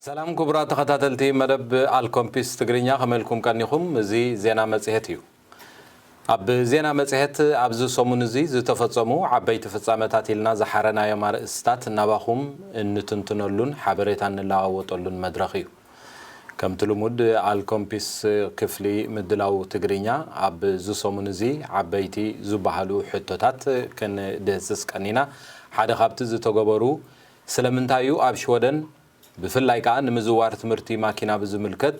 ሰላም ክቡራት ተኸታተልቲ መደብ ኣልኮምፒስ ትግርኛ፣ ከመልኩም ቀኒኹም? እዚ ዜና መጽሔት እዩ። ኣብ ዜና መጽሔት፣ ኣብዚ ሰሙን እዚ ዝተፈጸሙ ዓበይቲ ፍጻመታት ኢልና ዝሓረናዮም ኣርእስታት ናባኹም እንትንትነሉን ሓበሬታ እንለዋወጠሉን መድረኽ እዩ። ከምቲ ልሙድ፣ ኣልኮምፒስ ክፍሊ ምድላው ትግርኛ ኣብዚ ሰሙን እዚ ዓበይቲ ዝበሃሉ ሕቶታት ክንድህስስ ቀኒና። ሓደ ካብቲ ዝተገበሩ፣ ስለምንታይ እዩ ኣብ ሽወደን፣ ብፍላይ ከኣ ንምዝዋር ትምህርቲ ማኪና ብዝምልከት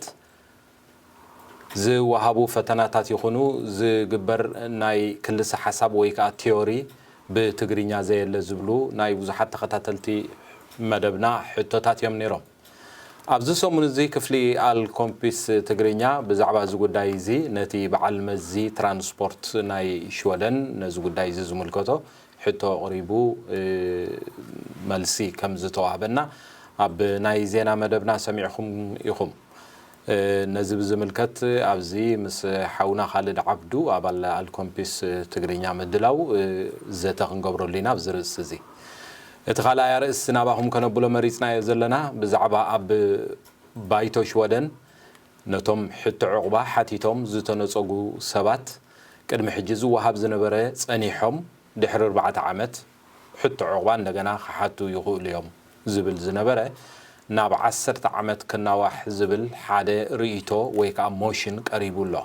ዝወሃቡ ፈተናታት ይኹኑ ዝግበር ናይ ክልሰ ሓሳብ ወይ ከኣ ቲዮሪ ብትግርኛ ዘየለ ዝብሉ ናይ ብዙሓት ተኸታተልቲ መደብና ሕቶታት እዮም ነይሮም። ኣብዚ ሰሙን እዚ ክፍሊ ኣልኮምፒስ ትግርኛ ብዛዕባ እዚ ጉዳይ እዚ ነቲ በዓል መዚ ትራንስፖርት ናይ ሽወደን ነዚ ጉዳይ እዚ ዝምልከቶ ሕቶ ኣቕሪቡ፣ እ፣ መልሲ ከም ዝተዋህበና ኣብ ናይ ዜና መደብና ሰሚዕኹም ኢኹም። እ፣ ነዚ ብዝምልከት ኣብዚ ምስ ሓውና ካልድ ዓብዱ፣ ኣባል ኣልኮምፒስ ትግርኛ ምድላው፣ እ፣ ዘተ ክንገብረሉ ኢና ኣብዚ ርእሲ እዚ። እቲ ካልኣይ ኣርእስቲ ናባኹም ከነብሎ መሪጽናዮ ዘለና ብዛዕባ ኣብ ባይቶ ሽወደን ነቶም ሕቶ ዕቑባ ሓቲቶም ዝተነጸጉ ሰባት ቅድሚ ሕጂ ዝወሃብ ዝነበረ ጸኒሖም ድሕሪ ኣርባዕተ ዓመት ሕቶ ዕቑባ እንደገና ክሓቱ ይኽእሉ እዮም ዝብል ዝነበረ ናብ ዓሰርተ ዓመት ክናዋሕ ዝብል ሓደ ርእይቶ ወይ ከኣ ሞሽን ቀሪቡ ኣሎ።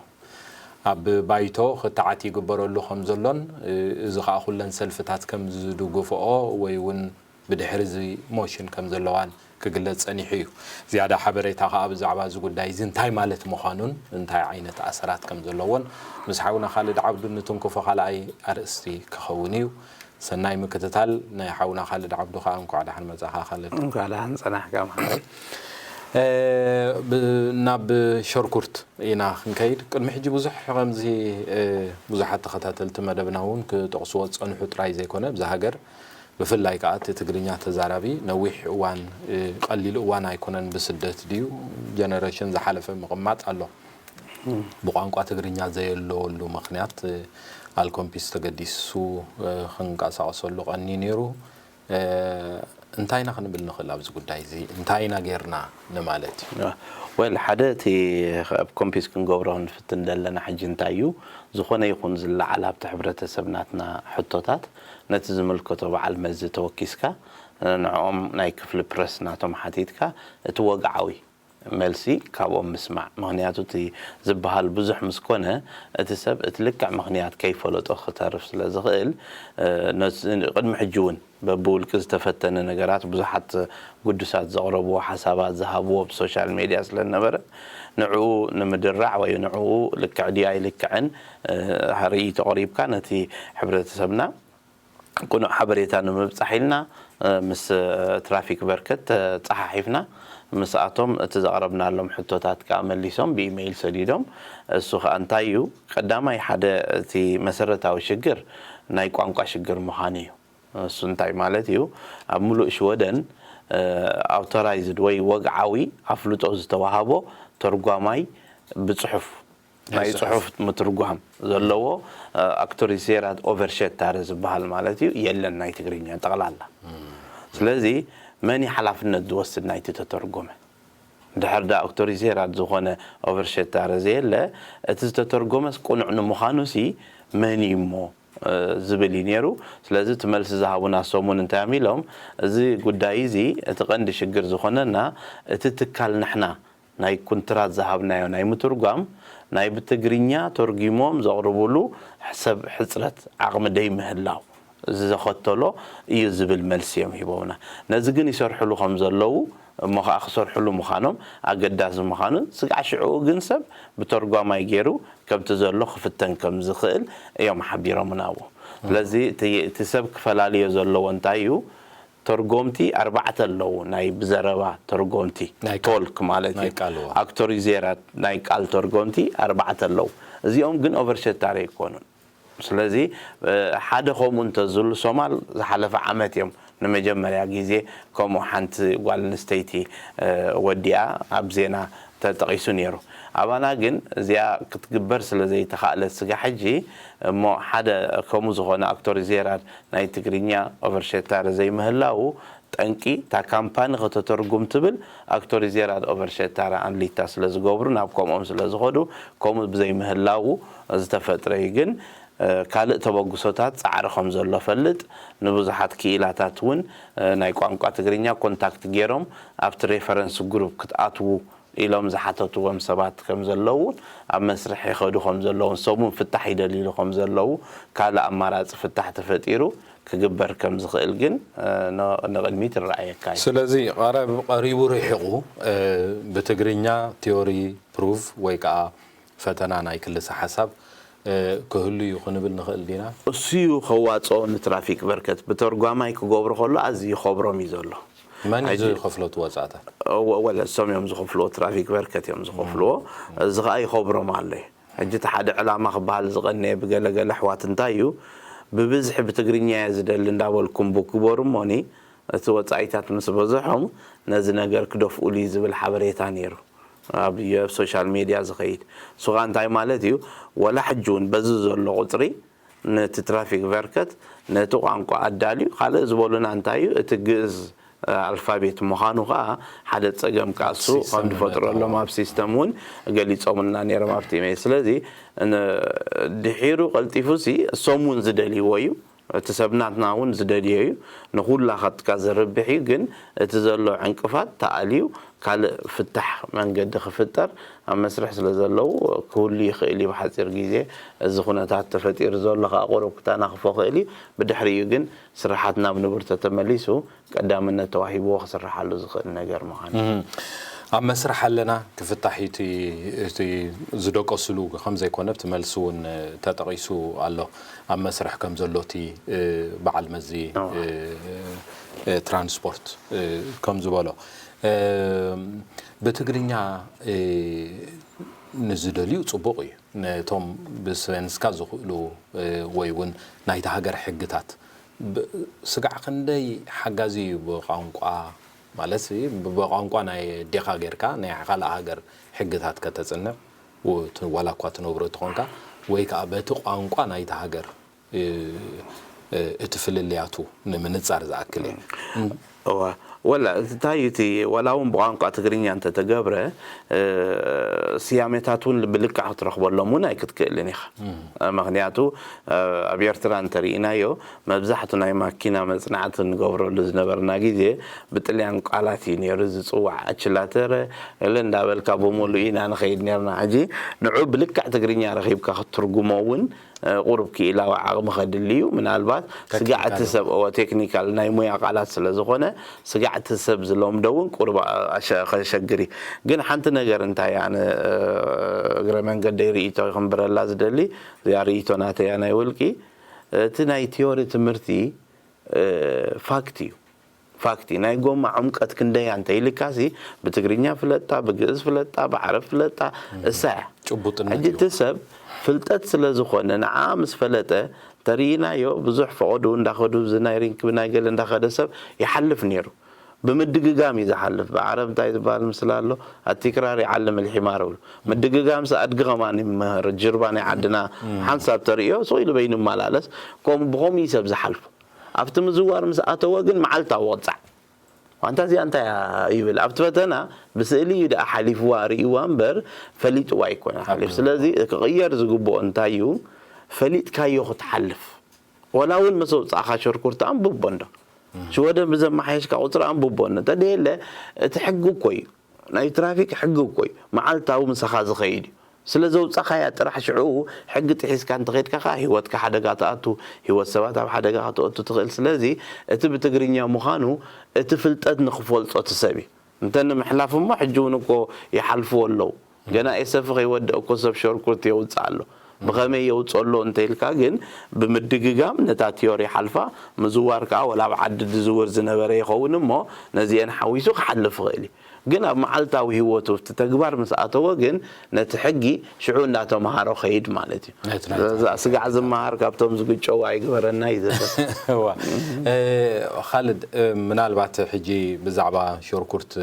ኣብ ባይቶ ክትዓት ይግበረሉ ከም ዘሎን፣ እ፣ እዚ ከኣ ኩለን ሰልፍታት ከም ዝድግፍኦ ወይ እውን ብድሕሪ እዚ ሞሽን ከም ዘለዋን ክግለጽ ጸኒሑ እዩ። ዝያዳ ሓበሬታ ከኣ ብዛዕባ እዚ ጉዳይ እዚ እንታይ ማለት ምዃኑን እንታይ ዓይነት ኣሰራት ከም ዘለዎን ምስ ሓውና ካልድ ዓብዱ ንትንክፎ ካልኣይ ኣርእስቲ ክኸውን እዩ። ሰናይ ምክትታል። ናይ ሓውና ካልድ ዓብዱ ከኣ እንኳዕ ደሓን መጻኻ ካልድ። እንኳዕ ደሓን ጸናሕካ መሓሪ። እ፣ ብ-፣ ናብ ሸርኩርት ኢና ክንከይድ። ቅድሚ ሕጂ ብዙሕ ከምዚ፣ እ፣ ብዙሓት ተኸታተልቲ መደብና እውን ክጠቕስዎ ዝጸንሑ ጥራይ ዘይኮነ፣ ብዛ ሃገር ብፍላይ ከኣ እቲ ትግርኛ ተዛራቢ ነዊሕ እዋን፣ እ፣ ቀሊል እዋን ኣይኮነን ብስደት ድዩ ጀነሬሽን ዝሓለፈ ምቕማጥ ኣሎ። ብቋንቋ ትግርኛ ዘየለወሉ ምኽንያት፣ እ፣ ኣልኮምፒስ ተገዲሱ፣ እ፣ ክንቀሳቐሰሉ ቀንዩ ነይሩ። እ፣ እንታይ ኢና ክንብል ንኽእል ኣብዚ ጉዳይ እዚ? እንታይ ኢና ጌርና ንማለት እዩ? ወል፣ ሓደ እቲ ኣብ ኮምፒስ ክንገብሮ ንፍትን ዘለና ሕጂ እንታይ እዩ? ዝኾነ ይኹን ዝለዓል ኣብቲ ሕብረተሰብ ናትና ሕቶታት ነቲ ዝምልከቶ በዓል መዚ ተወኪስካ፣ ንዕኦም ናይ ክፍሊ ፕረስ ናቶም ሓቲትካ፣ እቲ ወግዓዊ መልሲ ካብኦም ምስማዕ። ምኽንያቱ እቲ ዝበሃል ብዙሕ ምስ ኮነ፣ እቲ ሰብ እቲ ልክዕ ምኽንያት ከይፈለጦ ክተርፍ ስለ ዝኽእል፣ እ፣ ነዚ ቅድሚ ሕጂ እውን በብውልቂ ዝተፈተነ ነገራት፣ ብዙሓት ግዱሳት ዘቕረብዎ ሓሳባት ዝሃብዎ ብሶሻል ሜድያ ስለ ዝነበረ፣ ንዕኡ ንምድራዕ ወይ ንዕኡ ልክዕ ድዩ ኣይልክዕን፣ እ፣ ርእይቶ ኣቕሪብካ ነቲ ሕብረተሰብና ቅኑዕ ሓበሬታ ንምብጻሕ ኢልና፣ እ፣ ምስ፣ እ፣ ትራፊክ በርከት ተጸሓሒፍና። ምስኣቶም እቲ ዘቕረብናሎም ሕቶታት ከኣ መሊሶም ብኢሜይል ሰዲዶም። እሱ ከኣ እንታይ እዩ? ቀዳማይ ሓደ እቲ መሰረታዊ ሽግር ናይ ቋንቋ ሽግር ምዃኑ እዩ። እሱ እንታይ ማለት እዩ? ኣብ ምሉእ ሽወደን፣ እ፣ ኣውቶራይዝድ ወይ ወግዓዊ ኣፍልጦ ዝተዋህቦ ተርጓማይ ብጽሑፍ ናይ ናይ ጽሑፍ። ጽሑፍ ምትርጓም ዘለዎ፣ እ፣ ኣክቶሪሴራት ኦቨርሸታረ ዝበሃል ማለት እዩ፣ የለን ናይ ትግርኛ ጠቕላላ። ስለዚ መን እዩ ሓላፍነት ዝወስድ ናይቲ ተተርጎመ? ድሕር ዳ ኣክቶሪሴራት ዝኾነ ኦቨርሸታረ ዘየለ፣ እቲ ዝተተርጎመስ ቅኑዕ ንምዃኑሲ መን እዩ እሞ፣ እ፣ ዝብል እዩ ነይሩ። ስለዚ እቲ መልሲ ዝሃቡና ሰሙን እንታይ እዮም ኢሎም፣ እዚ ጉዳይ እዚ እቲ ቀንዲ ሽግር ዝኾነና እቲ ትካል ንሕና ናይ ኩንትራት ዝሃብናዮ ናይ ምትርጓም ናይ ብትግርኛ ተርጒሞም ዘቕርብሉ ሰብ ሕጽረት ዓቕሚ ደይምህላው ዘኸተሎ እዩ ዝብል መልሲ እዮም ሂቦምና። ነዚ ግን ይሰርሕሉ ከም ዘለዉ እሞ ኸዓ ክሰርሕሉ ምዃኖም ኣገዳሲ ምዃኑ፣ ስጋዕ ሽዕኡ ግን ሰብ ብተርጓማይ ገይሩ ከምቲ ዘሎ ክፍተን ከም ዝኽእል እዮም ሓቢሮምና ኣብኡ። ስለዚ እቲ፣ እቲ ሰብ ክፈላልዮ ዘለዎ እንታይ እዩ? ተርጎምቲ ኣርባዕተ ኣለዉ፣ ናይ ብዘረባ ተርጎምቲ፣ ናይ ቃል። ቶልክ ማለት ናይ እዩ። ቃል፣ እዋ። ኣክቶሪዜራት ናይ ቃል ተርጎምቲ ኣርባዕተ ኣለዉ። እዚኦም ግን ኦቨርሸታሪ ኣይኮኑን። ስለዚ፣ እ፣ ሓደ ከምኡ እንተዝህሉ፣ ሶማል ዝሓለፈ ዓመት እዮም ንመጀመርያ ግዜ ከምኡ ሓንቲ ጓል ኣንስተይቲ፣ እ፣ ወዲኣ ኣብ ዜና ተጠቒሱ ነይሩ። ኣባና ግን እዚኣ ክትግበር ስለ ዘይተኻእለት ስጋ ሕጂ እሞ ሓደ ከምኡ ዝኾነ ኣክቶሪዜራት ናይ ትግርኛ ኦቨርሸታሪ ዘይምህላዉ ጠንቂ እታ ካምፓኒ ከተተርጉም ትብል ኣክቶሪዜራድ ኦቨርሸታራ ኣንሊታ ስለ ዝገብሩ ናብ ከምኦም ስለ ዝኸዱ ከምኡ ብዘይምህላዉ ዝተፈጥረ እዩ። ግን ካልእ ተበግሶታት ፃዕሪ ከም ዘሎ ፈልጥ። ንብዙሓት ክኢላታት እውን ናይ ቋንቋ ትግርኛ ኮንታክት ገይሮም ኣብቲ ሬፈረንስ ግሩፕ ክትኣትዉ ኢሎም ዝሓተትዎም ሰባት ከም ዘለዉ፣ ኣብ መስርሕ ይኸዱ ከም ዘለዉ፣ ንሶም እውን ፍታሕ ይደልይሉ ከም ዘለዉ፣ ካልእ ኣማራፂ ፍታሕ ተፈጢሩ ክግበር ከም ዝኽእል ግን ንቕድሚት ይረኣየካ እዩ። ስለዚ ቀረብ ቀሪቡ ርሒቑ ብትግርኛ ቲዮሪ ፕሩቭ ወይ ከዓ ፈተና ናይ ክልሰ ሓሳብ ክህሉ እዩ ክንብል ንኽእል ዲና? እሱ እዩ ከዋፅኦ ንትራፊክ በርከት ብተርጓማይ ክገብሩ ከሎ ኣዝዩ ይኸብሮም እዩ ዘሎ። መን እዩ ዝኸፍሎ እቲ ወፃእታት? ወለ እሶም እዮም ዝኸፍልዎ፣ ትራፊክ በርከት እዮም ዝኸፍልዎ። እዚ ከዓ ይኸብሮም ኣሎ እዩ። ሕጂ እቲ ሓደ ዕላማ ክበሃል ዝቐነየ ብገለገለ ኣሕዋት እንታይ እዩ፣ ብብዝሒ ብትግርኛ እየ ዝደሊ እንዳበልኩም ቡክ ግበሩ እሞኒ እቲ ወፃኢታት ምስ በዝሖም ነዚ ነገር ክደፍኡሉ እዩ ዝብል ሓበሬታ ነይሩ። ኣብ ሶሻል ሜድያ ዝኸይድ እሱ ከዓ እንታይ ማለት እዩ፣ ወላ ሕጂ እውን በዚ ዘሎ ቁፅሪ ነቲ ትራፊክ ቨርከት ነቲ ቋንቋ ኣዳልዩ ካልእ ዝበሉና እንታይ እዩ፣ እቲ ግእዝ ኣልፋቤት ምዃኑ ከዓ ሓደ ፀገም ከዓ እሱ ከም ዝፈጥረሎም ኣብ ሲስተም እውን ገሊፆምልና ነይሮም ኣብቲ ኢሜይል። ስለዚ ድሒሩ ቀልጢፉ ሲ እሶም እውን ዝደልይዎ እዩ፣ እቲ ሰብ ናትና እውን ዝደልዮ እዩ። ንኩላኻትካ ዘርብሕ እዩ። ግን እቲ ዘሎ ዕንቅፋት ተኣልዩ ካልእ ፍታሕ መንገዲ ክፍጠር ኣብ መስርሕ ስለ ዘለዉ ክህሉ ይኽእል እዩ። ብሓፂር ግዜ እዚ ኩነታት ተፈጢሩ ዘሎ ከዓ ቁሩብ ክተናኽፎ ክእል እዩ። ብድሕሪኡ ግን ስራሓት ናብ ንቡር ተተመሊሱ ቀዳምነት ተዋሂብዎ ክስርሓሉ ዝኽእል ነገር ምዃኑ። ኣብ መስርሕ ኣለና ክፍታሕ እቲ ዝደቀስሉ ከም ዘይኮነ ኣብቲ መልሲ እውን ተጠቒሱ ኣሎ። ኣብ መስርሕ ከም ዘሎ እቲ በዓል መዚ ትራንስፖርት ከም ዝበሎ ብትግርኛ ንዝደልዩ ፅቡቕ እዩ። ነቶም ብስቨንስካ ዝኽእሉ ወይ እውን ናይቲ ሃገር ሕግታት ስጋዕ ክንደይ ሓጋዚ እዩ ብቋንቋ ማለት ብቋንቋ ናይ ኣዴኻ ጌርካ ናይ ካልእ ሃገር ሕግታት ከተፅንዕ ዋላ እኳ ትነብሮ ተኾንካ ወይ ከዓ በቲ ቋንቋ ናይቲ ሃገር እቲ ፍልልያቱ ንምንፃር ዝኣክል እየ። እዋ ወላ እንታይ እቲ ዋላ እውን ብቋንቋ ትግርኛ እንተተገብረ ስያሜታት እውን ብልክዕ ክትረኽበሎም እውን ኣይክትክእልን ኢኻ። ምክንያቱ ኣብ ኤርትራ እንተርኢናዮ መብዛሕቱ ናይ ማኪና መፅናዕቲ ንገብረሉ ዝነበርና ግዜ ብጥልያን ቃላት እዩ ነይሩ ዝፅዋዕ። ኣችላተረ እለ እንዳበልካ ብምሉእ ኢና ንኸይድ ነርና። ሕጂ ንዑ ብልክዕ ትግርኛ ረኺብካ ክትትርጉሞ እውን ቁሩብ ክኢላዊ ዓቕሚ ከድሊ እዩ። ምናልባት ስጋዕቲ ሰብ ቴክኒካል ናይ ሙያ ቃላት ስለ ዝኾነ ስጋዕቲ ሰብ ዝለምዶ እውን ቁሩብ ከሸግር እዩ። ግን ሓንቲ ነገር እንታይ ኣነ እግረ መንገደይ ርእይቶ ክንብረላ ዝደሊ እዚኣ ርእይቶ ናተያ ናይ ውልቂ እቲ ናይ ቲዮሪ ትምህርቲ ፋክት እዩ። ፋክቲ ናይ ጎማ ዕምቀት ክንደያ እንተ ኢልካሲ ብትግርኛ ፍለጣ፣ ብግእዝ ፍለጣ፣ ብዓረብ ፍለጣ እሳ እያ። ጭቡጥነት ሕጂ እዩ። እቲ ሰብ ፍልጠት ስለ ዝኾነ ንዓ ምስ ፈለጠ ተርእናዮ ብዙሕ ፈቐዱ እንዳኸዱ እዚ ናይ ሪንክብ ናይ ገለ እንዳኸደ ሰብ ይሓልፍ ነይሩ። ብምድግጋም እዩ ዝሓልፍ። ብዓረብ እንታይ ዝበሃል ምስላ ኣሎ? ኣቲክራር ይዓልም ልሒማር ብሉ። ምድግጋምሲ ኣድጊ ኸማን ይምህር። ጅርባ ናይ ዓድና ሓንሳብ ተርእዮ ስቕ ኢሉ በይኑ ይመላለስ። ከምኡ ብኸምኡ እዩ ሰብ ዝሓልፎ። ኣብቲ ምዝዋር ምስ ኣተወ ግን መዓልታዊ ቅጻዕ ዋንታ እዚኣ እንታይ እያ ይብል ኣብቲ ፈተና ብስእሊ እዩ ደኣ ሓሊፍዋ ርእይዋ እምበር ፈሊጥዋ ኣይኮነ ሓሊፍ። ስለዚ ክቕየር ዝግብኦ እንታይ እዩ ፈሊጥካዮ ክትሓልፍ ወላ እውን መሰውፃእኻ ሸርኩርቲ ኣንብቦ እንዶ ሽወደን ብዘመሓየሽካ ቁፅሪ ኣንብቦ እንዶ እንተደየለ እቲ ሕጊ እኮ እዩ ናይ ትራፊክ ሕጊ እኮ እዩ መዓልታዊ ምሳኻ ዝኸይድ እዩ ስለ ዘውፃኻያ ጥራሕ ሽዑ ሕጊ ጥሒስካ እንተኸድካ ከዓ ህይወትካ ሓደጋ ትኣቱ ህይወት ሰባት ኣብ ሓደጋ ከተእቱ ትኽእል ስለዚ እቲ ብትግርኛ ምዃኑ እቲ ፍልጠት ንክፈልጦ እቲ ሰብ እዩ እንተ ንምሕላፍ እሞ ሕጂ እውን እኮ ይሓልፍዎ ኣለዉ ገና ኤሰፍ ከይወደእ እኮ ሰብ ሸርኩርት የውፅእ ኣሎ ብኸመይ የውፅእ ኣሎ እንተ ኢልካ ግን ብምድግጋም ነታ ቲዮሪ ሓልፋ ምዝዋር ከዓ ወላ ኣብ ዓዲ ድዝውር ዝነበረ ይኸውን እሞ ነዚአን ሓዊሱ ክሓልፍ ይኽእል እዩ ግን ኣብ መዓልታዊ ህይወቱ እቲ ተግባር ምስ ኣተወ ግን ነቲ ሕጊ ሽዑ እንዳተምሃሮ ኸይድ ማለት እዩ። ስጋዕ ዝመሃር ካብቶም ዝግጨው ኣይግበረና እዩ ዘበ። ካልድ ምናልባት ሕጂ ብዛዕባ ሸርኩርት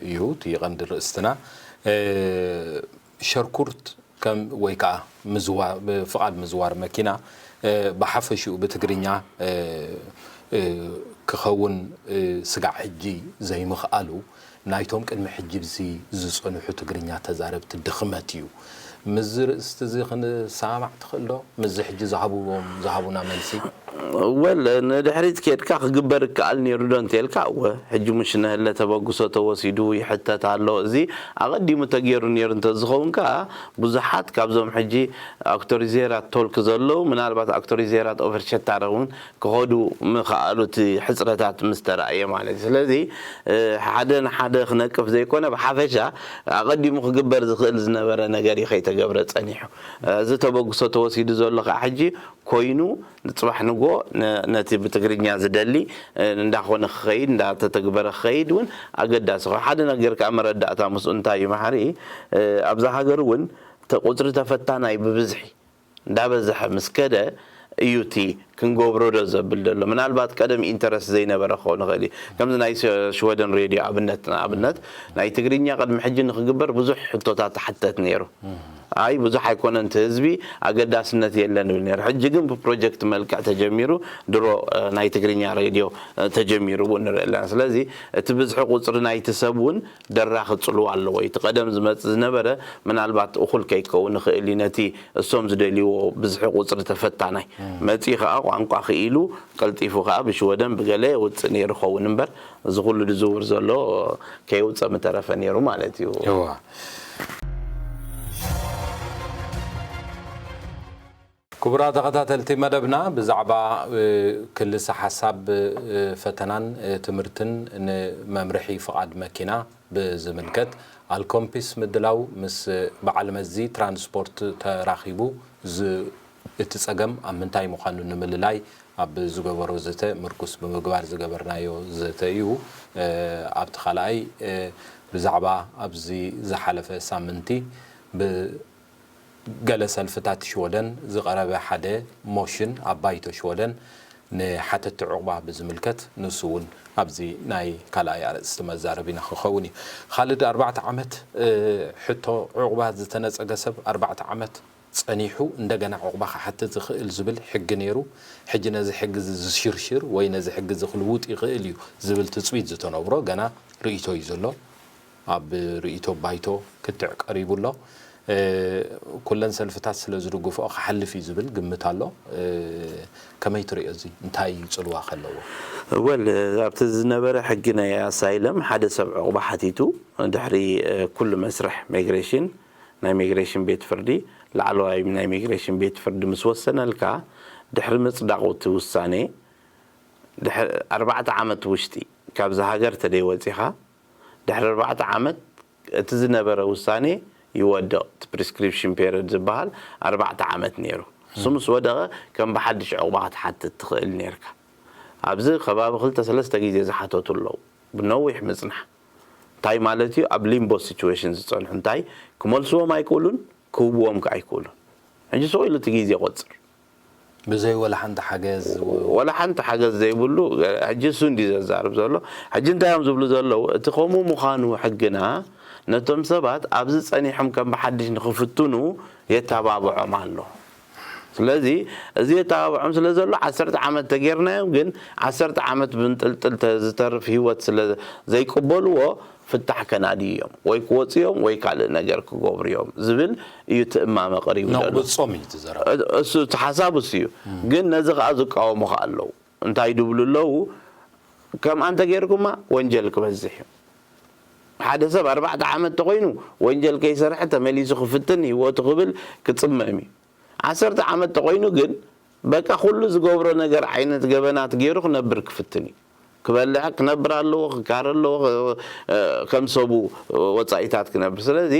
እዩ እቲ ቀንዲ ርእስትና ሸርኩርት ከም ወይ ከዓ ምዝዋ- ፍቓድ ምዝዋር መኪና ብሓፈሽኡ ብትግርኛ እ፣ ክኸውን፣ እ፣ ስጋዕ ሕጂ ዘይምኽኣሉ ናይቶም ቅድሚ ሕጂ ብዚ ዝጸንሑ ትግርኛ ተዛረብቲ ድኽመት እዩ። ምስዚ ርእስቲ እዚ ክንሰማማዕ ትኽእል ዶ? ምስዚ ሕጂ ዝሃብዎም፣ ዝሃቡና መልሲ? ወል፣ ንድሕሪት ኬድካ ክግበር ይከኣል ነይሩ ዶ እንተልካ፣ እወ፣ ሕጂ ምሽ ነህለ ተበግሶ ተወሲዱ ይሕተት ኣሎ። እዚ ኣቐዲሙ ተገይሩ ነይሩ እንተዝኸውን ከኣ፣ ብዙሓት ካብዞም ሕጂ ኣክቶሪዜራት ቶልክ ዘለዉ፣ ምናልባት ኣክቶሪዜራት ኦቨርሸታረ እውን ክኸዱ ምኽኣሉ እቲ ሕጽረታት ምስ ተራእየ ማለት እዩ። ስለዚ፣ እ፣ ሓደ ንሓደ ክነቅፍ ዘይኮነ፣ ብሓፈሻ ኣቐዲሙ ክግበር ዝኽእል ዝነበረ ነገር እዩ ከይተገብረ ጸኒሑ። እ፣ እዚ ተበግሶ ተወሲዱ ዘሎ ከኣ ሕጂ ኮይኑ፣ ንጽባሕ ንግሆ ነ-፣ ነቲ ብትግርኛ ዝደሊ፣ እ፣ እንዳኾነ ክኸይድ፣ እንዳተተግበረ ክኸይድ እውን ኣገዳሲ ኮይኑ። ሓደ ነገር ከኣ መረዳእታ ምስኡ እንታይ እዩ መሓሪ፣ እ፣ ኣብዛ ሃገር እውን ተ-፣ ቁጽሪ ተፈታናይ ብብዝሒ እንዳበዝሐ ምስ ከደ እዩ እቲ ክንገብሮ ዶ ዘብል ዘሎ። ምናልባት ቀደም ኢንተረስት ዘይነበረ ክኸውን ይኽእል እዩ። ከምዚ ናይ ስ-፣ ሽወደን ሬድዮ ኣብነት፣ ንኣብነት ናይ ትግርኛ ቅድሚ ሕጂ ንክግበር ብዙሕ ሕቶታት ትሓተት ነይሩ። ኣይ ብዙሕ ኣይኮነን እቲ ህዝቢ ኣገዳስነት የለን ይብል ነይሩ። ሕጂ ግን ብፕሮጀክት መልክዕ ተጀሚሩ ድሮ፣ እ፣ ናይ ትግርኛ ሬድዮ፣ እ፣ ተጀሚሩ እውን ንርኢ ኣለና። ስለዚ እቲ ብዝሒ ቁጽሪ ናይቲ ሰብ እውን ደራኺ ጽልዋ ኣለዎ። እቲ ቀደም ዝመጽእ ዝነበረ ምናልባት እኹል ከይከውን ይኽእል እዩ። ነቲ እሶም ዝደልይዎ ብዝሒ ቁጽሪ ተፈታናይ መጺኡ ከኣ ቋንቋ ክኢሉ ቀልጢፉ ከኣ ብሽወደን ብገለ የውጽእ ነይሩ ኸውን እምበር፣ እዚ ኩሉ ዝዝውር ዘሎ ከየውጸ ምተረፈ ነይሩ ማለት እዩ። እዋ። ክቡራት ተኸታተልቲ መደብና፣ ብዛዕባ፣ እ፣ ክልሰ ሓሳብ፣ እ፣ ፈተናን፣ እ፣ ትምህርትን ንመምርሒ ፍቓድ መኪና ብዝምልከት ኣልኮምፒስ ምድላው ምስ በዓል መዚ ትራንስፖርት ተራኺቡ ዝ-፣ እቲ ጸገም ኣብ ምንታይ ምዃኑ ንምልላይ ኣብ ዝገበሮ ዘተ ምርኩስ ብምግባር ዝገበርናዮ ዘተ እዩ። እ፣ ኣብቲ ካልኣይ፣ እ፣ ብዛዕባ ኣብዚ ዝሓለፈ ሳምንቲ ብ-፣ ገለ ሰልፍታት ሽወደን ዝቐረበ ሓደ ሞሽን ኣብ ባይቶ ሽወደን ንሓተቲ ዑቕባ ብዝምልከት፣ ንሱ እውን ኣብዚ ናይ ካልኣይ ኣርእስቲ መዛረቢና ክኸውን እዩ። ካልድ፣ ኣርባዕተ ዓመት፣ እ፣ ሕቶ ዑቕባ ዝተነጸገ ሰብ ኣርባዕተ ዓመት ጸኒሑ እንደገና ዑቕባ ክሓትት ዝኽእል ዝብል ሕጊ ነይሩ። ሕጂ ነዚ ሕጊ እዚ ዝሽርሽር ወይ ነዚ ሕጊ እዚ ክልውጥ ይኽእል እዩ ዝብል ትጽቢት ዝተነብሮ ገና ርእይቶ እዩ ዘሎ። ኣብ ርእይቶ ባይቶ ክትዕ ቀሪቡ ኣሎ። እ፣ ኩለን ሰልፍታት ስለ ዝድግፍኦ ክሓልፍ እዩ ዝብል ግምት ኣሎ። እ፣ ከመይ ትርእዮ እዚ? እንታይ እዩ ጽልዋ ከለዎ? ወል፣ ኣብቲ ዝነበረ ሕጊ ናይ ኣሳይለም ሓደ ሰብ ዑቕባ ሓቲቱ፣ ድሕሪ፣ እ፣ ኩሉ መስርሕ ሚግሬሽን፣ ናይ ሚግሬሽን ቤት ፍርዲ፣ ላዕለዋይ ናይ ሚግሬሽን ቤት ፍርዲ ምስ ወሰነልካ፣ ድሕሪ ምጽዳቑ እቲ ውሳኔ፣ ድሕሪ ኣርባዕተ ዓመት ውሽጢ ካብዚ ሃገር ተደይ ወጺኻ፣ ድሕሪ ኣርባዕተ ዓመት እቲ ዝነበረ ውሳኔ ይወድቕ። እቲ ፕሪስክሪፕሽን ፔሪድ ዝበሃል ኣርባዕተ ዓመት ነይሩ። እሱ ምስ ወደቐ ከም ብሓድሽ ዕቑባ ክትሓትት ትኽእል ነይርካ። ኣብዚ ከባቢ ክልተ ሰለስተ ግዜ ዝሓተቱ ኣለዉ። ብነዊሕ ምጽናሕ። እንታይ ማለት እዩ? ኣብ ሊምቦ ሲቹዌሽን ዝጸንሑ እንታይ ክመልስዎም ኣይክእሉን፣ ክህብዎም ከ ኣይክእሉን። ሕጂ ስቕ ኢሉ እቲ ግዜ ይቆጽር። ብዘይ ወላ ሓንቲ ሓገዝ። ወላ ሓንቲ ሓገዝ ዘይብሉ፣ ሕጂ እሱ እንዲ ዘዛርብ ዘሎ። ሕጂ እንታይ እዮም ዝብሉ ዘለዉ? እቲ ከምኡ ምዃኑ ሕግና ነቶም ሰባት ኣብዚ ጸኒሖም ከም ብሓድሽ ንኽፍትኑ የተባብዖም ኣሎ። ስለዚ እዚ የተባብዖም ስለ ዘሎ ዓሰርተ ዓመት ተጌርናዮም፣ ግን ዓሰርተ ዓመት ብንጥልጥል ተ-፣ ዝተርፍ ህይወት ስለ ዘይቅበልዎ፣ ፍታሕ ከናድዩ እዮም፣ ወይ ክወፁ እዮም፣ ወይ ካልእ ነገር ክገብሩ እዮም ዝብል እዩ እቲ እማመ ቀሪቡ ዘሎ። ነቑብጾም እዩ እቲ ዘረባ። እ-፣ እሱ እቲ ሓሳብ እሱ እዩ። ግን ነዚ ከኣ ዝቃወሙ ከኣ ኣለዉ። እንታይ ድብሉ ኣለዉ? ከምኣ እንተጌርኩማ ወንጀል ክበዝሕ እዩ። ሓደ ሰብ ኣርባዕተ ዓመት ተኾይኑ ወንጀል ከይሰርሐ ተመሊሱ ክፍትን ህይወቱ ክብል ክጽመም እዩ። ዓሰርተ ዓመት ተኾይኑ ግን በቃ ኩሉ ዝገብሮ ነገር ዓይነት ገበናት ገይሩ ክነብር ክፍትን እዩ። ክበልዕ ክነብር ኣለዎ፣ ክካር ኣለዎ፣ ክ-፣ እ፣ ከም ሰቡ ወጻኢታት ክነብር። ስለዚ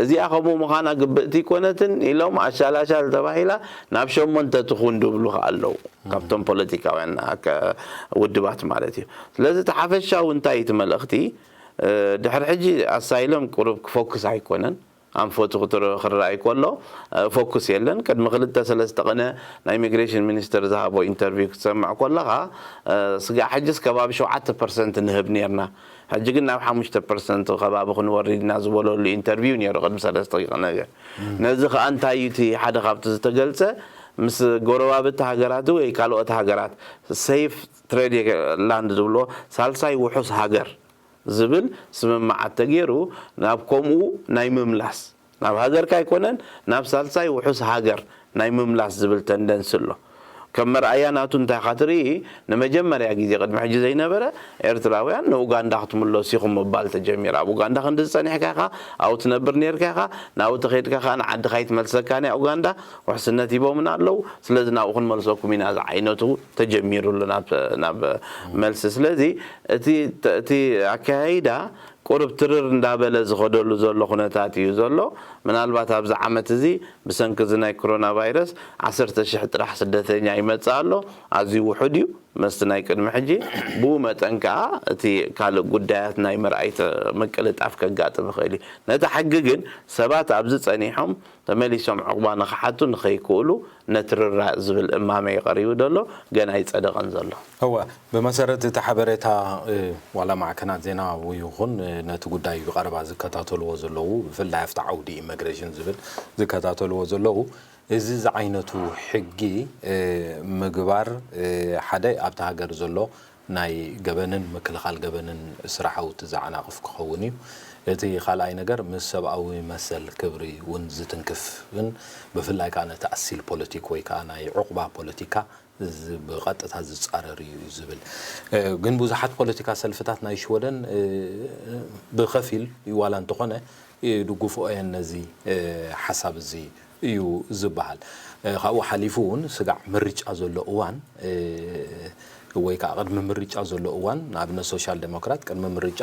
እዚኣ ከምኡ ምዃና ግብእቲ ኣይኮነትን ኢሎም ኣሻላሻል ተባሂላ ናብ ሸሞንተ ትኹን ድብሉ ከኣ ኣለዉ። ካብቶም ፖለቲካውያን ኣከ-፣ ውድባት ማለት እዩ። ስለዚ እቲ ሓፈሻዊ እንታይ እቲ መልእኽቲ? እ፣ ድሕሪ ሕጂ ኣሳይሎም ቁሩብ ክፎክስ ኣይኮነን። ኣንፈቱ ክትር-፣ ክረኣይ ከሎ፣ እ፣ ፎኩስ የለን። ቅድሚ ክልተ ሰለስተ ቅነ ናይ ኢሚግሬሽን ሚኒስተር ዝሃቦ ኢንተርቪው ክትሰምዕ ከለኻ፣ እ፣ ስጋዕ ሕጅስ ከባቢ ሸውዓተ ፐርሰንት ንህብ ኔርና። ሕጂ ግን ናብ ሓሙሽተ ፐርሰንት ከባቢ ክንወርድ ኢና ዝበለሉ ኢንተርቪው ኔሩ ቅድሚ ሰለስተ ቅነ ገ። ነዚ ከኣ እንታይ እዩ እቲ ሓደ ካብቲ ዝተገልጸ፣ ምስ ጎረባብቲ ሃገራት ወይ ካልኦት ሃገራት ሴፍ ትሬድ ላንድ ዝብሎ ሳልሳይ ውሑስ ሃገር ዝብል ስምምዓት ተገይሩ ናብ ከምኡ ናይ ምምላስ ናብ ሃገርካ ኣይኮነን ናብ ሳልሳይ ውሑስ ሃገር ናይ ምምላስ ዝብል ተንደንስ ኣሎ። ከም መርኣያ ናቱ እንታይ ኢኻ ትርኢ? ንመጀመርያ ግዜ ቅድሚ ሕጂ ዘይነበረ ኤርትራውያን ንኡጋንዳ ክትምለሱ ኢኹም ምባል ተጀሚሩ። ኣብ ኡጋንዳ ክንዲ ዝጸኒሕካ ኢኻ፣ ኣብኡ ትነብር ነርካ ኢኻ፣ ናብኡ ተኸይድካ ከኣ ንዓድኻ ኣይትመልሰካን እያ ኡጋንዳ፣ ውሕስነት ሂቦምና ኣለዉ፣ ስለዚ ናብኡ ክንመልሰኩም ኢና ዝዓይነቱ ተጀሚሩ ኣሎ ናብ ናብ መልሲ። ስለዚ እቲ እቲ ኣካያይዳ ቁርብ ትርር እንዳበለ ዝኸደሉ ዘሎ ኩነታት እዩ ዘሎ። ምናልባት ኣብዚ ዓመት እዚ ብሰንኪ እዚ ናይ ኮሮና ቫይረስ ዓሰርተ ሽሕ ጥራሕ ስደተኛ ይመጽእ ኣሎ። ኣዝዩ ውሑድ እዩ መስቲ ናይ ቅድሚ ሕጂ። ብኡ መጠን ከኣ እቲ ካልእ ጉዳያት ናይ ምርኣይ ተ- ምቅልጣፍ ከጋጥም ይኽእል እዩ። ነታ ሕጊ ግን ሰባት ኣብዚ ጸኒሖም ተመሊሶም ዕቑባ ንኽሓቱ ንኸይክእሉ ነትርራእ ዝብል እማመ እዩ ቀሪቡ ዘሎ። ገና ኣይጸደቐን ዘሎ። እወ፣ ብመሰረት እቲ ሓበሬታ፣ እ፣ ዋላ ማዕከናት ዜና ይኹን፣ እ፣ ነቲ ጉዳይ ብቐረባ ዝከታተልዎ ዘለዉ፣ ብፍላይ ኣብቲ ዓውዲ ኢሚግሬሽን ዝብል ዝከታተልዎ ዘለዉ፣ እዚ ዝዓይነቱ ሕጊ፣ እ፣ ምግባር፣ እ፣ ሓደ ኣብቲ ሃገር ዘሎ ናይ ገበንን ምክልኻል ገበንን ስራሓውቲ ዘዓናቕፍ ክኸውን እዩ። እቲ ካልኣይ ነገር ምስ ሰብኣዊ መሰል ክብሪ እውን ዝትንክፍን ብፍላይ ከዓ ነቲ ኣሲል ፖለቲክ ወይ ከዓ ናይ ዕቑባ ፖለቲካ ዝ- ብቐጥታ ዝጻረር እዩ ዝብል። እ፣ ግን ብዙሓት ፖለቲካ ሰልፍታት ናይ ሽወደን፣ እ፣ ብኸፊል ዋላ እንተኾነ፣ ይድግፍኦ እየን ነዚ፣ እ፣ ሓሳብ እዚ እዩ ዝበሃል። እ፣ ካብኡ ሓሊፉ እውን ስጋዕ ምርጫ ዘሎ እዋን፣ እ፣ ወይ ከዓ ቅድሚ ምርጫ ዘሎ እዋን፣ ንኣብነት ሶሻል ዴሞክራት ቅድሚ ምርጫ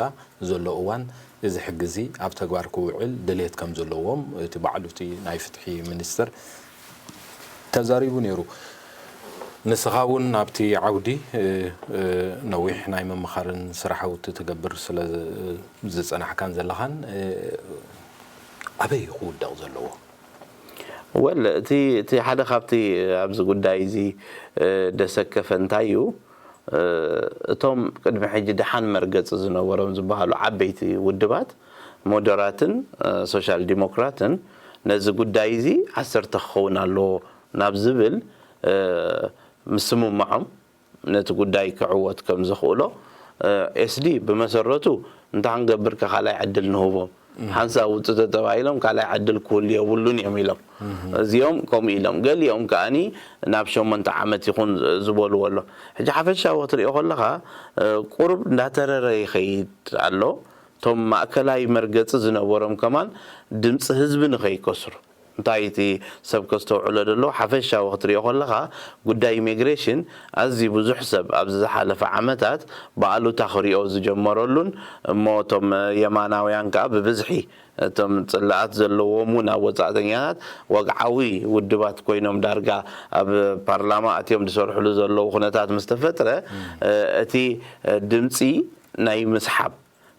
ዘሎ እዋን እዚ ሕጊ እዚ ኣብ ተግባር ክውዕል ድሌት ከም ዘለዎም እቲ ባዕሉ እቲ ናይ ፍትሒ ሚኒስትር ተዛሪቡ ነይሩ። ንስኻ እውን ኣብቲ ዓውዲ፣ እ፣ እ፣ ነዊሕ ናይ ምምኻርን ስራሕውቲ ትገብር ስለ ዝ- ዝጸናሕካን ዘለኻን፣ እ፣ ኣበይ እዩ ክውደቕ ዘለዎ? ወል እቲ እቲ ሓደ ካብቲ ኣብዚ ጉዳይ እዚ፣ እ፣ ደሰከፈ እንታይ እዩ? እ፣ እቶም ቅድሚ ሕጂ ደሓን መርገጺ ዝነበሮም ዝበሃሉ ዓበይቲ ውድባት ሞደራትን፣ እ፣ ሶሻል ዲሞክራትን ነዚ ጉዳይ እዚ ዓሰርተ ክኸውን ኣለዎ ናብ ዝብል፣ እ፣ ምስምማዖም ነቲ ጉዳይ ክዕወት ከም ዘኽእሎ፣ እ፣ ኤስዲ ብመሰረቱ እንታይ ክንገብር ከ ካልኣይ ዕድል ንህቦም? ሓንሳብ ውጹ ተተባሂሎም ካልኣይ ዕድል ክህሉ የብሉን እዮም ኢሎም። እዚኦም ከምኡ ኢሎም። ገሊኦም ከኣኒ ናብ ሸሞንተ ዓመት ይኹን ዝበልዎ ኣሎ። ሕጂ ሓፈሻዊ ክትሪኦ ከለኻ፣ እ፣ ቁሩብ እንዳተረረ ይኸይድ ኣሎ። እቶም ማእከላይ መርገጺ ዝነበሮም ከማን ድምጺ ህዝቢ ንኸይከስሩ። እንታይ እቲ ሰብ ከስተውዕሎ ደሎ ሓፈሻዊ ክትሪኦ ከለኻ ጉዳይ ኢሚግሬሽን ኣዝዩ ብዙሕ ሰብ ኣብዚ ዝሓለፈ ዓመታት ብኣሉታ ክሪኦ ዝጀመረሉን እሞ እቶም የማናውያን ከኣ ብብዝሒ እቶም ጽላኣት ዘለዎም እውን ኣብ ወጻእተኛታት ወግዓዊ ውድባት ኮይኖም ዳርጋ ኣብ ፓርላማ ኣትዮም ዝሰርሕሉ ዘለዉ ኩነታት ምስ ተፈጥረ እቲ ድምጺ ናይ ምስሓብ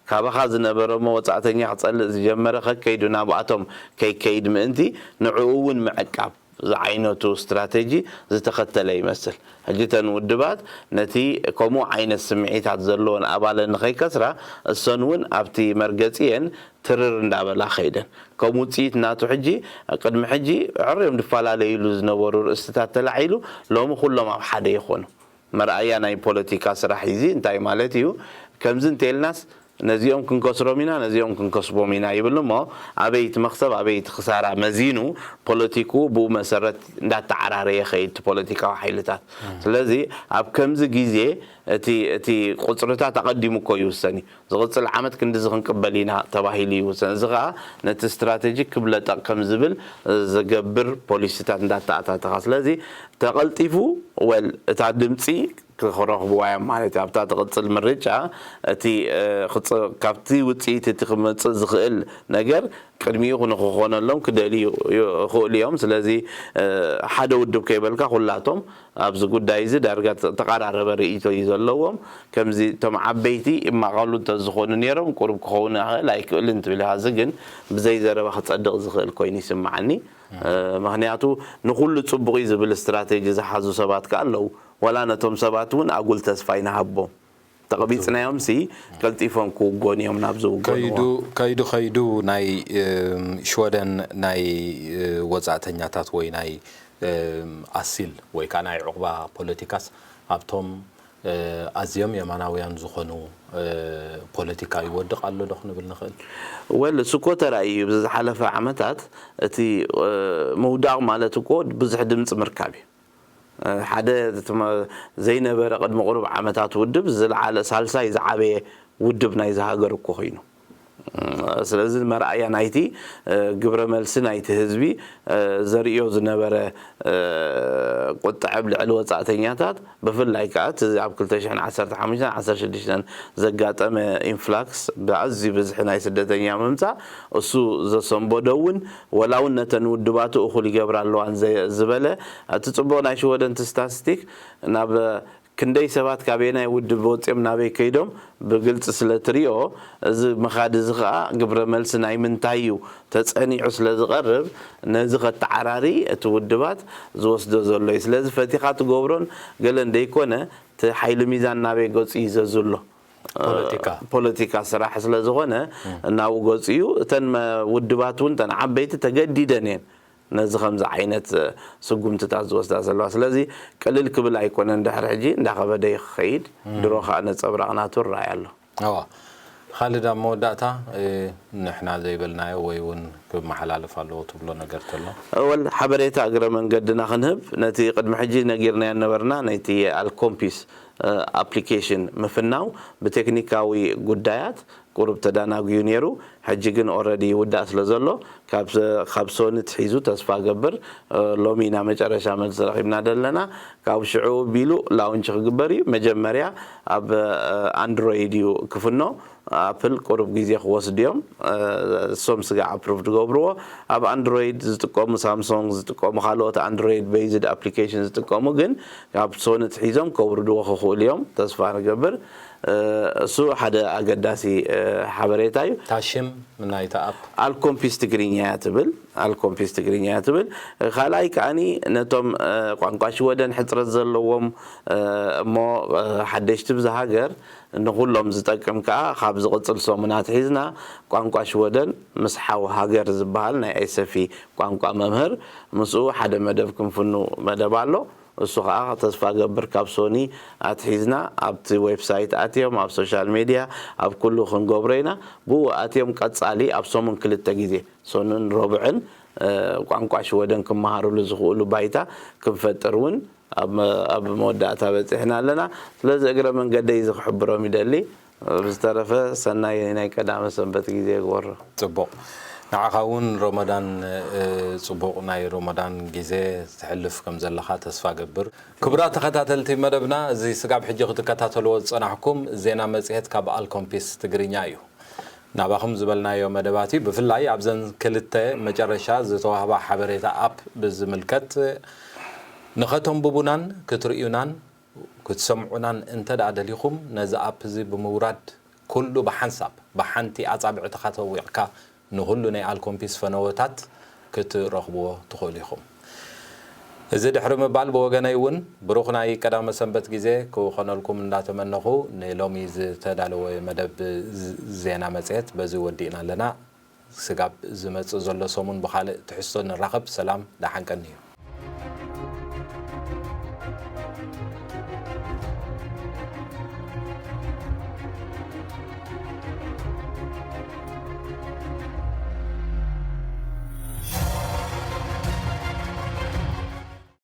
ካባኻ ዝነበረ እሞ ወጻእተኛ ክጸልእ ዝጀመረ ከከይዱ ናብኣቶም ከይከይድ ምእንቲ ንዕኡ እውን ምዕቃብ ዝዓይነቱ ስትራተጂ ዝተኸተለ ይመስል። ሕጂ እተን ውድባት ነቲ ከምኡ ዓይነት ስምዒታት ዘለወን ኣባለን ንኸይከስራ እሰን እውን ኣብቲ መርገጺየን ትርር እንዳበላ ከይደን ከም ውጽኢት ናቱ ሕጂ ቅድሚ ሕጂ ዕርዮም ዝፈላለዩሉ ዝነበሩ ርእስትታት ተላዒሉ ሎሚ ኩሎም ኣብ ሓደ ይኾኑ። መርኣያ ናይ ፖለቲካ ስራሕ እዚ እንታይ ማለት እዩ? ከምዚ እንተልናስ ነዚኦም ክንከስሮም ኢና ነዚኦም ክንከስቦም ኢና ይብል እሞ ኣበይ እቲ መክሰብ ኣበይ እቲ ክሳራ መዚኑ ፖለቲክኡ ብኡ መሰረት እንዳተዓራረየ ይኸይድ እቲ ፖለቲካዊ ሓይልታት። ስለዚ ኣብ ከምዚ ግዜ እቲ እቲ ቁፅርታት ኣቐዲሙ እኮ ይውሰን እዩ። ዝቕፅል ዓመት ክንድዚ ክንቅበል ኢና ተባሂሉ ይውሰን። እዚ ከዓ ነቲ ስትራተጂ ክብ ለጠቕ ከም ዝብል ዝገብር ፖሊሲታት እንዳተኣታተኻ ስለዚ ተቐልጢፉ ወል እታ ድምፂ ክረኽብዋ እዮም ማለት እዩ ኣብታ ትቕፅል ምርጫ እቲ ካብቲ ውፅኢት እቲ ክመፅእ ዝኽእል ነገር ቅድሚኡ ንክኾነሎም ክደልዩ ይኽእሉ እዮም ስለዚ ሓደ ውድብ ከይበልካ ኩላቶም ኣብዚ ጉዳይ እዚ ዳርጋ ተቐራረበ ርእይቶ እዩ ዘለዎም ከምዚ እቶም ዓበይቲ ይማቐሉ እንተዝኾኑ ነይሮም ቁሩብ ክኸውን ይኽእል ኣይክእልን ትብል ኢኻ እዚ ግን ብዘይ ዘረባ ክፀድቕ ዝኽእል ኮይኑ ይስምዓኒ ምኽንያቱ ንኹሉ ፅቡቕ እዩ ዝብል ስትራቴጂ ዝሓዙ ሰባት ከ ኣለዉ ወላ ነቶም ሰባት እውን ኣጉል ተስፋ ይንሃቦም ተቕቢፅናዮም ሲ ቀልጢፎም ክውጎኑ እዮም ናብ ዝውጎንዎ ከይዱ ከይዱ ናይ ሽወደን ናይ ወፃእተኛታት ወይ ናይ ኣሲል ወይ ከዓ ናይ ዕቑባ ፖለቲካስ ኣብቶም ኣዝዮም የማናውያን ዝኾኑ ፖለቲካ ይወድቕ ኣሎ ዶ ክንብል ንኽእል? ወል እሱ እኮ ተራእዩ እዩ። ብዝሓለፈ ዓመታት እቲ ምውዳቕ ማለት እኮ ብዙሕ ድምፂ ምርካብ እዩ። ሓደ ዘይነበረ ቅድሚ ቁሩብ ዓመታት ውድብ ዝለዓለ ሳልሳይ ዝዓበየ ውድብ ናይዚ ሃገር እኮ ኮይኑ። ስለዚ መርኣያ ናይቲ ግብረ መልሲ ናይቲ ህዝቢ ዘርእዮ ዝነበረ ቁጥዐ ኣብ ልዕሊ ወፃእተኛታት ብፍላይ ከዓ እቲ ኣብ ክልተ ሽሕን ዓሰርተ ሓሙሽተን ዓሰርተ ሽዱሽተን ዘጋጠመ ኢንፍላክስ ብኣዝዩ ብዝሒ ናይ ስደተኛ ምምፃእ እሱ ዘሰንበዶ እውን ወላ እውን ነተን ውድባቱ እኹል ይገብራ ኣለዋን ዝበለ እቲ ፅቡቕ ናይ ሽወደን እቲ ስታስቲክ ናብ ክንደይ ሰባት ካበየናይ ውድብ ወፂኦም ናበይ ከይዶም ብግልፂ ስለ ትሪኦ እዚ ምኻድ እዚ ከዓ ግብረ መልሲ ናይ ምንታይ እዩ ተፀኒዑ ስለ ዝቐርብ ነዚ ከተዓራሪ እቲ ውድባት ዝወስዶ ዘሎ እዩ። ስለዚ ፈቲኻ ትገብሮን ገለ እንደይኮነ እቲ ሓይሊ ሚዛን ናበይ ገፁ እዩ ዘዝሎ ፖለቲካ ፖለቲካ ስራሕ ስለ ዝኾነ እናብኡ ገፁ እዩ። እተን ውድባት እውን እተን ዓበይቲ ተገዲደን እየን ነዚ ከምዚ ዓይነት ስጉምትታት ዝወስዳ ዘለዋ። ስለዚ ቅልል ክብል ኣይኮነን፣ ድሕሪ ሕጂ እንዳኸበደ እዩ ክኸይድ። ድሮ ከዓ ነፀብራቕ ናቱ ይረኣይ ኣሎ። እዋ ካልድ ኣብ መወዳእታ ንሕና ዘይበልናዮ ወይ እውን ክመሓላለፍ ኣለዎ ትብሎ ነገር ተሎ? እወል ሓበሬታ እግረ መንገድና ክንህብ ነቲ ቅድሚ ሕጂ ነጊርናዮ ነበርና ነቲ ኣልኮምፒስ ኣፕሊኬሽን ምፍናው ብቴክኒካዊ ጉዳያት ቁሩብ ተዳናጉዩ ነይሩ። ሕጂ ግን ኦረዲ ይውዳእ ስለ ዘሎ ካብ ሶኒ ትሒዙ ተስፋ ገብር ሎሚ ኢና መጨረሻ መልሲ ረኺብና ዘለና። ካብ ሽዑ ቢሉ ላውንች ክግበር እዩ። መጀመርያ ኣብ ኣንድሮይድ እዩ ክፍኖ። ኣፕል ቁሩብ ግዜ ክወስዱ እዮም። እሶም ስጋ ኣፕሩቭ ትገብርዎ ኣብ ኣንድሮይድ ዝጥቀሙ ሳምሶንግ ዝጥቀሙ ካልኦት ኣንድሮይድ በይዝድ ኣፕሊኬሽን ዝጥቀሙ ግን ካብ ሶኒ ትሒዞም ከውርድዎ ክኽእሉ እዮም። ተስፋ ንገብር። እሱ ሓደ ኣገዳሲ ሓበሬታ እዩ። ታሽም ናይታ ኣፕ ኣልኮምፒስ ትግርኛ እያ ትብል ኣልኮምፒስ ትግርኛ እያ ትብል። ካልኣይ ከዓኒ ነቶም ቋንቋ ሽወደን ሕፅረት ዘለዎም እሞ ሓደሽቲ ብዚ ሃገር ንኩሎም ዝጠቅም ከዓ ካብ ዝቕፅል ሰሙናት ሒዝና ቋንቋ ሽወደን ምስ ሓው ሃገር ዝበሃል ናይ ኤሰፊ ቋንቋ መምህር ምስኡ ሓደ መደብ ክንፍኑ መደብ ኣሎ። እሱ ከዓ ተስፋ ገብር ካብ ሶኒ ኣትሒዝና ኣብቲ ዌብሳይት ኣትዮም ኣብ ሶሻል ሜድያ ኣብ ኩሉ ክንገብሮ ኢና። ብኡ ኣትዮም ቀፃሊ ኣብ ሰሙን ክልተ ግዜ ሶንን ረቡዕን ቋንቋ ሽወደን ክመሃርሉ ዝኽእሉ ባይታ ክንፈጥር እውን ኣብ መወዳእታ በፂሕና ኣለና። ስለዚ እግረ መንገደይ እዚ ክሕብሮም ይደሊ። ብዝተረፈ ሰናይ ናይ ቀዳመ ሰንበት ግዜ ይግበሮ። ፅቡቕ። ንዓኻ እውን ሮመዳን ፅቡቕ ናይ ሮመዳን ግዜ ትሕልፍ ከም ዘለኻ ተስፋ ገብር። ክቡራት ተኸታተልቲ መደብና እዚ ስጋብ ሕጂ ክትከታተልዎ ዝፀናሕኩም ዜና መፅሄት ካብ ኣልኮምፒስ ትግርኛ እዩ። ናባኹም ዝበልናዮ መደባት እዩ። ብፍላይ ኣብዘን ክልተ መጨረሻ ዝተዋህባ ሓበሬታ ኣፕ ብዝምልከት ንኸተንብቡናን ክትርእዩናን ክትሰምዑናን እንተ ደኣ ደሊኹም ነዚ ኣፕ እዚ ብምውራድ ኩሉ ብሓንሳብ ብሓንቲ ኣጻብዕትኻ ተዊቕካ ንኹሉ ናይ ኣልኮምፒስ ፈነወታት ክትረኽብዎ ትኽእሉ ኢኹም። እዚ ድሕሪ ምባል ብወገነይ እውን ብሩኽ ናይ ቀዳመ ሰንበት ግዜ ክኾነልኩም እንዳተመነኹ ንሎሚ ዝተዳለወ መደብ ዜና መጽሔት በዚ ወዲእና ኣለና። ስጋብ ዝመጽእ ዘሎ ሰሙን ብኻልእ ትሕዝቶ ንራኸብ። ሰላም ደሓን ቀንዩ።